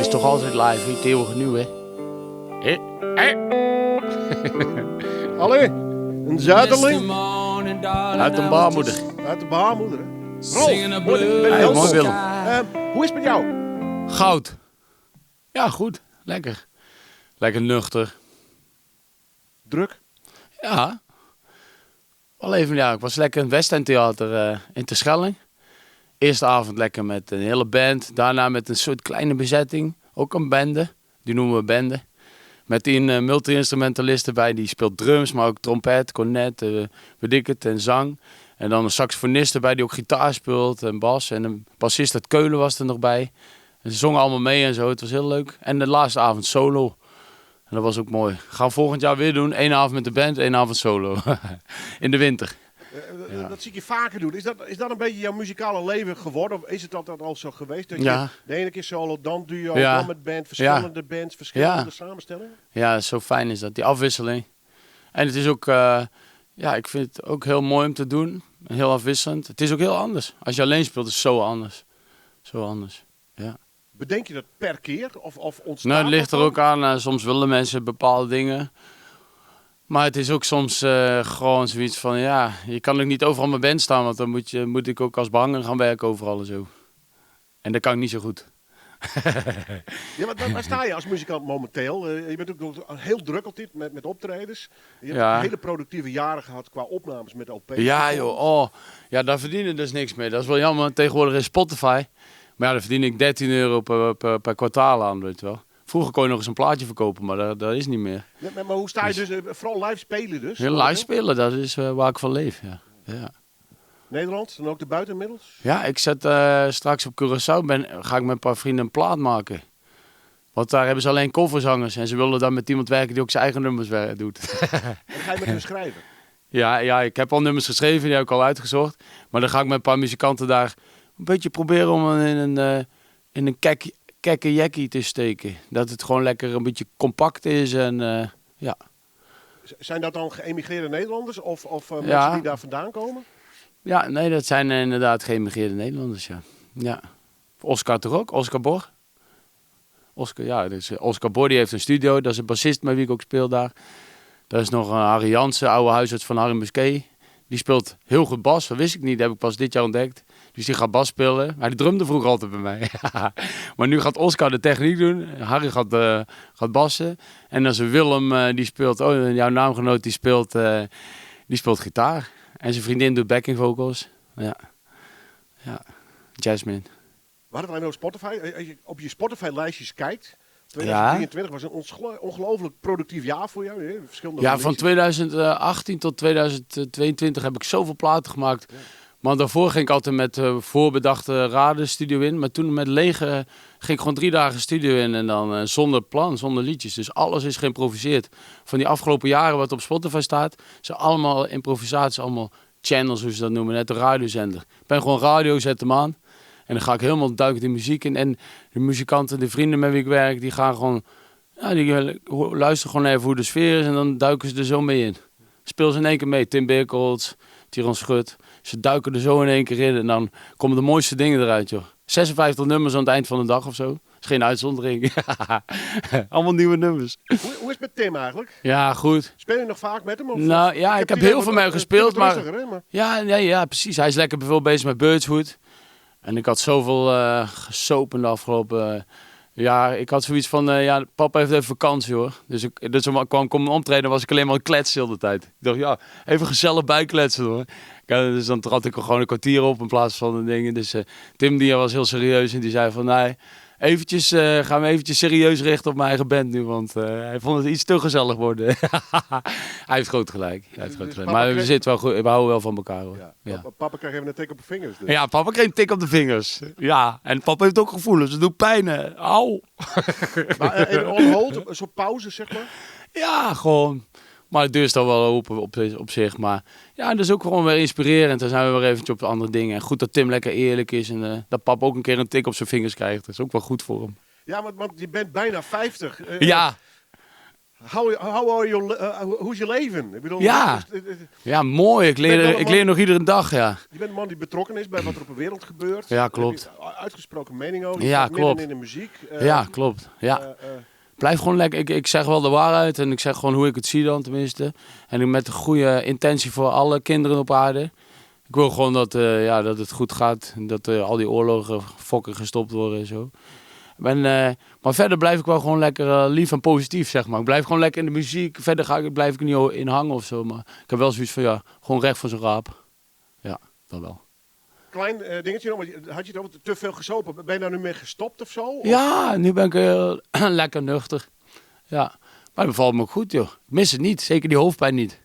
is toch altijd live, het eeuwige nieuw, hè? Hè? Hè? Allee, een zuiderling Uit de baarmoeder. Uit de baarmoeder, hè? Rolf, mooi dat je bent. Hey, Welkom. mooi Willem. Hoe is het met jou? Goud. Ja, goed. Lekker. Lekker nuchter. Druk? Ja. Wel even, ja. Ik was lekker in het West End Theater in Terschelling. Eerste avond lekker met een hele band. Daarna met een soort kleine bezetting. Ook een bende. Die noemen we bende. Met een multi-instrumentalist erbij. Die speelt drums, maar ook trompet, cornet, weet ik het, en zang. En dan een saxofonist erbij die ook gitaar speelt en bas. En een bassist uit Keulen was er nog bij. En ze zongen allemaal mee en zo. Het was heel leuk. En de laatste avond solo. En dat was ook mooi. Gaan we volgend jaar weer doen. Eén avond met de band, één avond solo. In de winter. Dat zie ik je vaker doen. Is dat een beetje jouw muzikale leven geworden? Of is het altijd al zo geweest? Dat Ja. je de ene keer solo, dan duo, dan met band, verschillende bands, verschillende samenstellingen? Ja, zo fijn is dat, die afwisseling. En het is ook, ja, ik vind het ook heel mooi om te doen. Heel afwisselend. Het is ook heel anders. Als je alleen speelt, is het zo anders. Zo anders, ja. Bedenk je dat per keer? Of ontstaat Nou, het ligt dat er dan? ook aan. Soms willen mensen bepaalde dingen. Maar het is ook soms gewoon zoiets van, ja, je kan ook niet overal mijn band staan, want dan moet ik ook als behanger gaan werken overal en zo. En dat kan ik niet zo goed. Ja, maar waar sta je als muzikant momenteel? Je bent ook nog heel druk altijd met optredens. Je hebt hele productieve jaren gehad qua opnames met LP's. Ja joh, oh. Ja, daar verdien je dus niks mee. Dat is wel jammer, want tegenwoordig is Spotify. Maar ja, daar verdien ik 13 euro per kwartaal aan, weet je wel. Vroeger kon je nog eens een plaatje verkopen, maar dat is niet meer. Ja, maar hoe sta je dus, vooral live spelen dus? Ja, live spelen, dat is waar ik van leef, ja. Ja. Nederland en ook erbuiten inmiddels? Ja, ik zet straks op Curaçao, ga ik met een paar vrienden een plaat maken. Want daar hebben ze alleen coverzangers en ze willen dan met iemand werken die ook zijn eigen nummers doet. En dan ga je met hun schrijven? Ja, ja, ik heb al nummers geschreven, die heb ik al uitgezocht. Maar dan ga ik met een paar muzikanten daar een beetje proberen om in een kekke jackie te steken. Dat het gewoon lekker een beetje compact is en ja. Zijn dat dan geëmigreerde Nederlanders of Ja. mensen die daar vandaan komen? Ja, nee, dat zijn inderdaad geëmigreerde Nederlanders, ja. Ja. Oscar toch ook? Oscar Borg? Oscar, ja, dus Oscar Borg die heeft een studio. Dat is een bassist met wie ik ook speel daar. Daar is nog Harry Jansen, oude huisarts van Harry Muskee. Die speelt heel goed bas, dat wist ik niet. Dat heb ik pas dit jaar ontdekt. Dus die gaat bas spelen. Maar die drumde vroeger altijd bij mij. Maar nu gaat Oscar de techniek doen. Harry gaat bassen. En dan is Willem, die speelt... Oh, jouw naamgenoot, die speelt gitaar. En zijn vriendin doet backing vocals. Ja. Ja. Jasmine. We hadden het alleen over Spotify. Als je op je Spotify-lijstjes kijkt... 2023 was een ongelooflijk productief jaar voor jou. Hè? Verschillende Ja, van releases. 2018 tot 2022 heb ik zoveel platen gemaakt. Maar daarvoor ging ik altijd met voorbedachte raden studio in. Maar toen met lege ging ik gewoon 3 dagen studio in. En dan zonder plan, zonder liedjes. Dus alles is geïmproviseerd. Van die afgelopen jaren wat op Spotify staat, zijn allemaal improvisaties, allemaal channels, hoe ze dat noemen. Net de radiozender. Ik ben gewoon radio, zet hem aan. En dan ga ik helemaal duiken die muziek in. En de muzikanten, de vrienden met wie ik werk, die gaan gewoon... Ja, die luisteren gewoon even hoe de sfeer is en dan duiken ze er zo mee in. Speel ze in één keer mee. Tim Birkholz, Tyron Schut. Ze duiken er zo in één keer in en dan komen de mooiste dingen eruit, joh. 56 nummers aan het eind van de dag of zo. Dat is geen uitzondering. Allemaal nieuwe nummers. Hoe is het met Tim eigenlijk? Ja, goed. Speel je nog vaak met hem? Of, Nou, ja, ik heb heb het idee heel dat veel met hem gespeeld, Tim wat maar rustiger, hè, maar Ja, nee, ja, precies. Hij is lekker veel bezig met Birdswood. En ik had zoveel gesopen de afgelopen jaar. Ik had zoiets van, ja, papa heeft even vakantie, hoor. Dus ik kwam ik optreden, was ik alleen maar aan het kletsen de hele tijd. Ik dacht, ja, even gezellig bijkletsen, hoor. Ja, dus dan trad ik er gewoon een kwartier op in plaats van de dingen. Dus Tim die was heel serieus en die zei van, nee, gaan we eventjes serieus richten op mijn eigen band nu. Want hij vond het iets te gezellig worden. Hij heeft groot gelijk. Hij heeft groot Dus gelijk. papa Maar we kreeg zitten wel goed, we houden wel van elkaar, hoor. Ja, Ja. papa kreeg even een tik op de vingers. Dus. Ja, papa kreeg een tik op de vingers. Ja, en papa heeft ook gevoelens. Het doet pijn, hè. Au. Maar even on hold, een soort pauze, zeg maar? Ja, gewoon. Maar de deur is dan wel open op zich. Maar ja, dat is ook gewoon weer inspirerend. Dan zijn we weer eventjes op andere dingen. En goed dat Tim lekker eerlijk is. En dat papa ook een keer een tik op zijn vingers krijgt. Dat is ook wel goed voor hem. Ja, want je bent bijna 50. Ja. How, how are your, hoe is je leven? Ik bedoel, Ja. Ja, mooi. Ik leer, ik leer nog iedere dag, ja. Je bent een man die betrokken is bij wat er op de wereld gebeurt. Ja, klopt. Heb je uitgesproken mening over. Je Ja, staat midden klopt. in de muziek. Ja, klopt. Ja. Blijf gewoon lekker. Ik zeg wel de waarheid en ik zeg gewoon hoe ik het zie dan tenminste. En ik met de goede intentie voor alle kinderen op aarde. Ik wil gewoon dat, ja, dat het goed gaat. En dat al die oorlogen fokken gestopt worden en zo. En, maar verder blijf ik wel gewoon lekker lief en positief, zeg maar. Ik blijf gewoon lekker in de muziek. Verder blijf ik niet in hangen of zo. Maar ik heb wel zoiets van, ja, gewoon recht voor zijn raap. Ja, dat wel. Klein dingetje nog, want had je het over te veel gesopen? Ben je daar nu mee gestopt of zo? Of? Ja, nu ben ik lekker nuchter. Ja, maar dat bevalt me ook goed, joh. Ik mis het niet, zeker die hoofdpijn niet.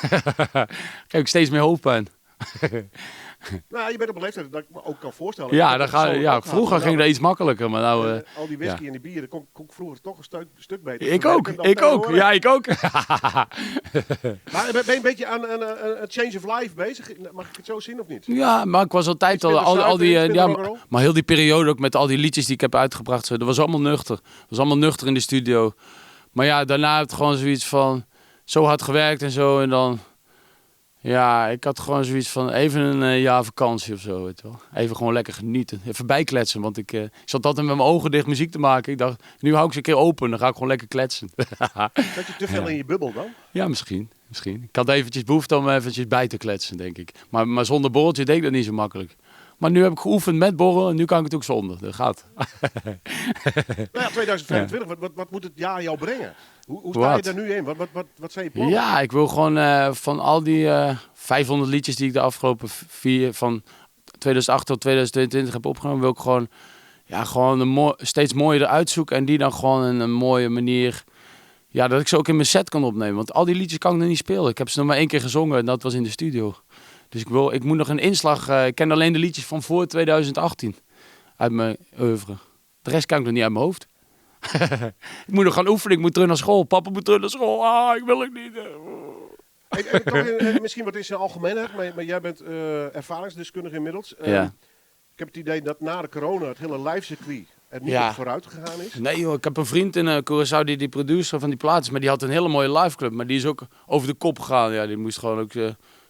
Ik heb steeds meer hoofdpijn. Nou, je bent op een leeftijd dat ik me ook kan voorstellen. Ja, Ik heb dan dat ga, persoonlijk ja, ook gehad. vroeger Nou, ging dat iets makkelijker, maar nou... al die whisky ja. en die bieren, kon ik vroeger toch een stuk beter Ik ook, verwerken dan ik ook. tegenwoordig. Ja, ik ook. Maar ben je een beetje aan een change of life bezig? Mag ik het zo zien of niet? Ja, maar ik was altijd Iets al, minder al, al die, suiker, iets ja, minder rock'n'roll? maar heel die periode ook met al die liedjes die ik heb uitgebracht, zo, dat was allemaal nuchter. Dat was allemaal nuchter in de studio. Maar ja, daarna heb ik gewoon zoiets van, zo hard gewerkt en zo. En dan, ja, ik had gewoon zoiets van even een jaar vakantie of zo, weet je wel. Even gewoon lekker genieten. Even bijkletsen, want ik zat altijd met mijn ogen dicht muziek te maken. Ik dacht, nu hou ik ze een keer open, dan ga ik gewoon lekker kletsen. Zat je te veel in je bubbel dan? Ja, misschien. Misschien. Ik had eventjes behoefte om eventjes bij te kletsen, denk ik. Maar zonder borreltje deed ik dat niet zo makkelijk. Maar nu heb ik geoefend met borrel en nu kan ik het ook zonder. Dat gaat. Nou ja, 2025, wat moet het jaar jou brengen? Hoe sta je Wat? daar nu in? Wat zijn je plannen? Ja, ik wil gewoon van al die 500 liedjes die ik de afgelopen vier, van 2008 tot 2022 heb opgenomen, wil ik gewoon, ja, gewoon een steeds mooier eruit zoeken en die dan gewoon in een mooie manier, ja, dat ik ze ook in mijn set kan opnemen. Want al die liedjes kan ik nog niet spelen. Ik heb ze nog maar 1 keer gezongen en dat was in de studio. Dus ik moet nog een inslag. Ik ken alleen de liedjes van voor 2018 uit mijn oeuvre. De rest kan ik nog niet uit mijn hoofd. Ik moet nog gaan oefenen. Ik moet terug naar school. Papa moet terug naar school. Ah, ik wil het niet. Hey, en toch misschien wat in zijn algemeenheid, maar jij bent ervaringsdeskundige inmiddels. Ik heb het idee dat na de corona het hele live circuit er niet op vooruit gegaan is. Nee joh, ik heb een vriend in Curaçao die producer van die plaat is, maar die had een hele mooie live club, maar die is ook over de kop gegaan. Ja, die moest gewoon ook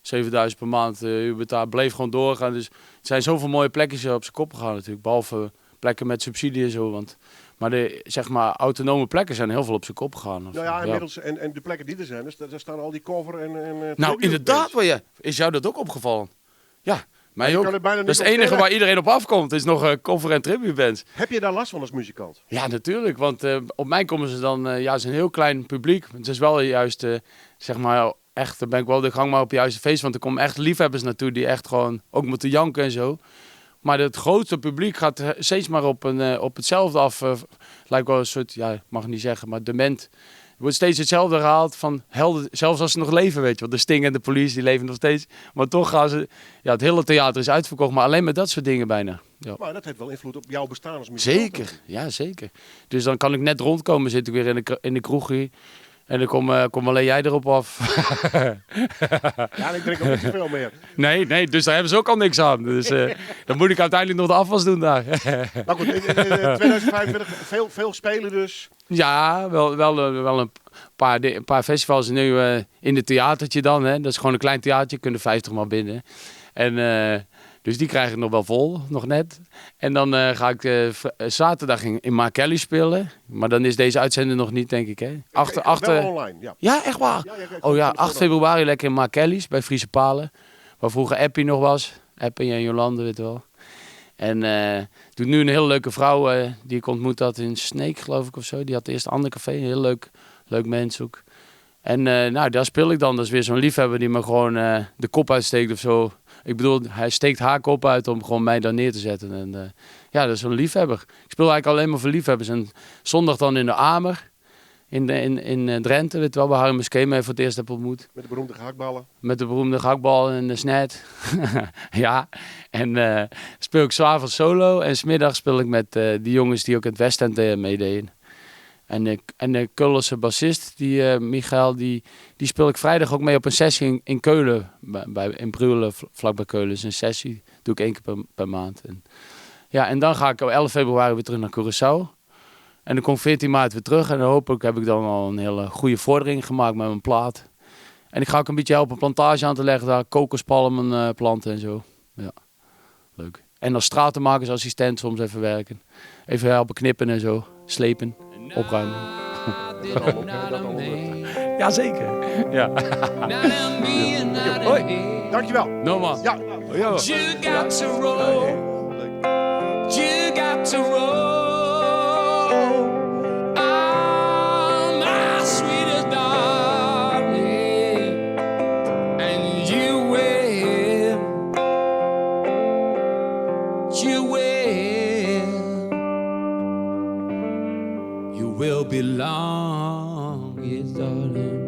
7000 per maand huur betalen, bleef gewoon doorgaan. Dus er zijn zoveel mooie plekjes op zijn kop gegaan natuurlijk, behalve plekken met subsidie en zo. Want, maar de, zeg maar, autonome plekken zijn heel veel op zijn kop gegaan. Of Nou ja, zo. inmiddels, en de plekken die er zijn, dus daar staan al die cover en Nou, tribute inderdaad, bands. wel, ja. Is jou dat ook opgevallen? Ja, mij Je ook. kan het bijna Dat is niet het enige ontkennen. waar iedereen op afkomt, is nog cover en tribute bands. Heb je daar last van als muzikant? Ja, natuurlijk. Want op mij komen ze dan, ja, het is een heel klein publiek. Het is wel juist, zeg maar, echt, daar ben ik wel de gang maar op het juiste feest. Want er komen echt liefhebbers naartoe die echt gewoon ook moeten janken en zo. Maar het grote publiek gaat steeds maar op hetzelfde af. Lijkt wel een soort, ja, ik mag niet zeggen, maar dement. Er wordt steeds hetzelfde herhaald van helden, zelfs als ze nog leven, weet je. Want de Sting en de Police, die leven nog steeds. Maar toch gaan ze, ja, het hele theater is uitverkocht, maar alleen met dat soort dingen bijna. Ja. Maar dat heeft wel invloed op jouw bestaan als muzikant. Zeker, ja, zeker. Dus dan kan ik net rondkomen, zit ik weer in de kroeg hier. En dan kom alleen jij erop af. Ja, en ik drink ook niet zoveel meer. Nee, nee, dus daar hebben ze ook al niks aan. Dus dan moet ik uiteindelijk nog de afwas doen daar. Maar goed, in 2025, veel spelen dus. Ja, wel een paar festivals. Nu in het theatertje dan. Hè. Dat is gewoon een klein theatertje, kunnen 50 man binnen. En dus die krijg ik nog wel vol, nog net. En dan ga ik zaterdag in Ma Kelly spelen. Maar dan is deze uitzending nog niet, denk ik. Hè? Ik wel online, ja. Ja, echt waar? Ja, ja, ik Oh ja, kom er 8 februari lekker in Ma Kelly's bij Friese Palen. Waar vroeger Eppie nog was. Eppie en Jolande, weet je wel. En doet nu een hele leuke vrouw die ik ontmoet had in Sneek, geloof ik, of zo. Die had eerst een ander café, een heel leuk mens ook. En daar speel ik dan. Dat is weer zo'n liefhebber die me gewoon de kop uitsteekt of zo. Ik bedoel, hij steekt haar kop uit om gewoon mij daar neer te zetten. En ja, dat is zo'n liefhebber. Ik speel eigenlijk alleen maar voor liefhebbers. En zondag dan in de Amer, in Drenthe, weet je wel, waar Harry Muskee mij voor het eerst heb ontmoet. Met de beroemde gehaktballen. Met de beroemde gehaktbal en de snet. Ja, en speel ik 's avonds solo en 's middags speel ik met die jongens die ook in het West End meededen. En de Keulse bassist, die Michael, die speel ik vrijdag ook mee op een sessie in Keulen. In Brugge, vlakbij Keulen is een sessie. Doe ik 1 keer per maand. En, ja, en dan ga ik op 11 februari weer terug naar Curaçao. En dan kom ik 14 maart weer terug en dan hopelijk heb ik dan al een hele goede vordering gemaakt met mijn plaat. En ik ga ook een beetje helpen plantage aan te leggen, daar kokospalmen planten en zo. Ja, leuk. En als stratenmakersassistent soms even werken. Even helpen knippen en zo. Slepen, opruimen. Dat allemaal lukt. Jazeker. Ja. Hoi. Dankjewel. Nogmaals. Ja. You got to roll. You got to roll. Ah, my sweetest darling. And you will. You will. You will belong, yes, darling.